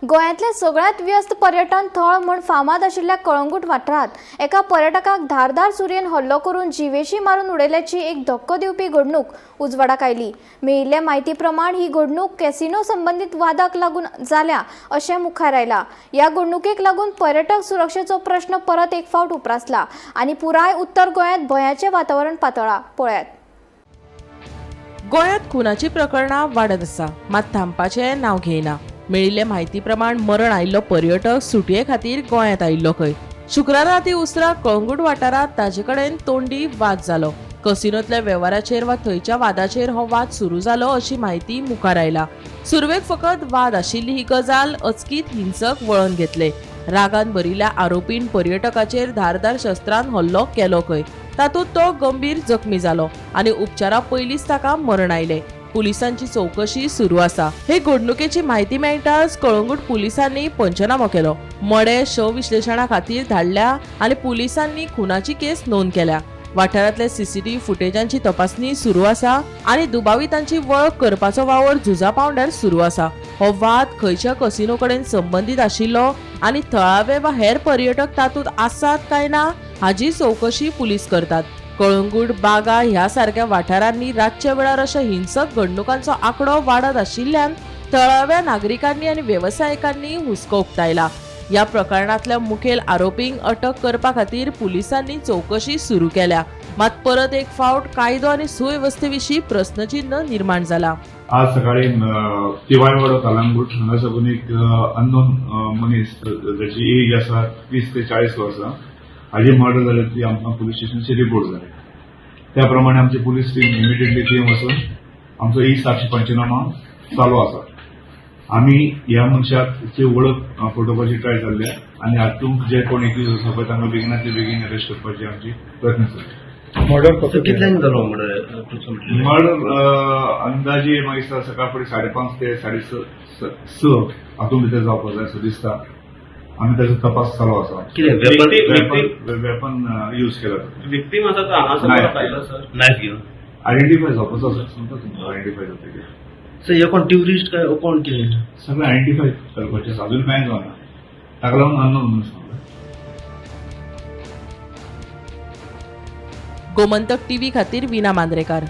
गोंयांतलें सगळ्यांत व्यस्त पर्यटन थळ म्हूण फामाद आशिल्ल्या कळंगूट वाठारांत एका पर्यटकाक धारदार सुरयेन हल्लो करून जिवेशी मारून उडयल्याची एक धक्को दिवपी घडणूक उजवाडाक आयली. मेळिल्ले म्हायती प्रमाण ही घडणूक कॅसिनो संबंदीत वादाक लागून जाल्या अशें मुखार आयलां. ह्या घडणुकेक लागून पर्यटक सुरक्षेचो प्रश्न परत एक फावट उप्रासला आनी पुराय उत्तर गोंयांत भंयाचें वातावरण पातळ्ळां. पळयात. गोंयांत खुनाची प्रकरणां वाडत आसा, मात थांबपाचें नांव घेयना. मेळिल्ले म्हायती प्रमाण मरण आयिल्लो पर्यटक सुटये खातीर गोंयांत आयिल्लो खंय. शुक्रारा राती उसरां कळंगूट वाठारांत ताजे कडेन तोंडी वाद जालो. कसिनोंतल्या वेव्हाराचेर वा थंयच्या वादाचेर हो वाद सुरू जालो अशी म्हायती मुखार आयला. सुरवेक फकत वाद आशिल्ली ही गजाल अचकीत हिंसक वळण घेतले. रागान भरिल्ल्या आरोपीन पर्यटकाचेर धारदार शस्त्रान हल्लो केलो खंय. तातूंत तो गंभीर जखमी जालो आनी उपचारा पयलींच ताका मरण आयलें. पुलिसांची चवकशी सुरू आसा. हे घडणुकेची म्हायती मेळटाच कळंगूट पुलिसांनी पंचनामो केलो. मडें शव विश्लेशणा खातीर धाडल्या आनी पुलिसांनी खुनाची केस नोंद केल्या. वाठारांतल्या सीसीटीव्ही फुटेजांची तपासणी सुरू आसा आनी दुबावितांची वळख करपाचो वावर झुजा पांवड्यार सुरू आसा. हो वाद खंयच्या कसिनो कडेन संबंदीत आशिल्लो आनी थळावे वा हेर पर्यटक तातूंत आसात काय ना हाजी चवकशी पुलीस करतात. कळंगूट, बागा ह्या सारक्या वाठारांनी रातच्या वेळार अशा हिंसक घडणुकांचो आंकडो वाडत आशिल्ल्यान थळाव्या नागरिकांनी आनी वेवसायिकांनी हुस्को उक्तायला. ह्या प्रकरणांतल्या मुखेल आरोपींक अटक करपा खातीर पुलिसांनी चवकशी सुरू केल्या. मात परत एक फावट कायदो आनी सुवेवस्थे विशीं प्रस्नचिन्ह निर्माण जाला. आज सकाळी तिवायवाडो कलांगूट हांगा साकून एक अननोन मनीस जाची एज आसा 30 ते 40 वर्सां, हाजी मर्डर जाली ती आमकां पुलीस स्टेशनाचेर रिपोर्ट जाले. त्या प्रमाणे आमची पुलीस टीम इमिडिएटली थंय वचून आमचो ई साक्षी पंचनामा चालू आसा. आमी ह्या मनशाची वळख पटोवपाची ट्राय चल्ल्या आनी हातूंत जे कोण एक्यूज आसा पळय, तांकां बेगिनातले बेगीन अरेस्ट करपाची आमची प्रयत्न चल्ला. मर्डर कसो? कितल्यांक जालो मर्डर? मर्डर अंदाजे म्हाका दिसता सकाळ फुडें 5:30 ते 6:30 हातूंत भितर जावपाक जाय असो दिसता. आमी ताचो तपास चालू आसा. कितें वेपन? वेपन वेपन यूज केला. विक्टीम आसा तो हांगासर नाही. आयलो सर? नायफ घेवन? आयडेंटिफाय जावपाचो आसा, सांगता तुमकां आयडेंटिफाय जातकीर. सर, हे कोण ट्युरिस्ट काय कोण कितें? सगळें आयडेंटिफाय करपाचें आसा, अजून कांय जावना. ताका लागून अननोन म्हणून सांगलां. गोमंतक टीव्ही खातीर विना मांद्रेकार.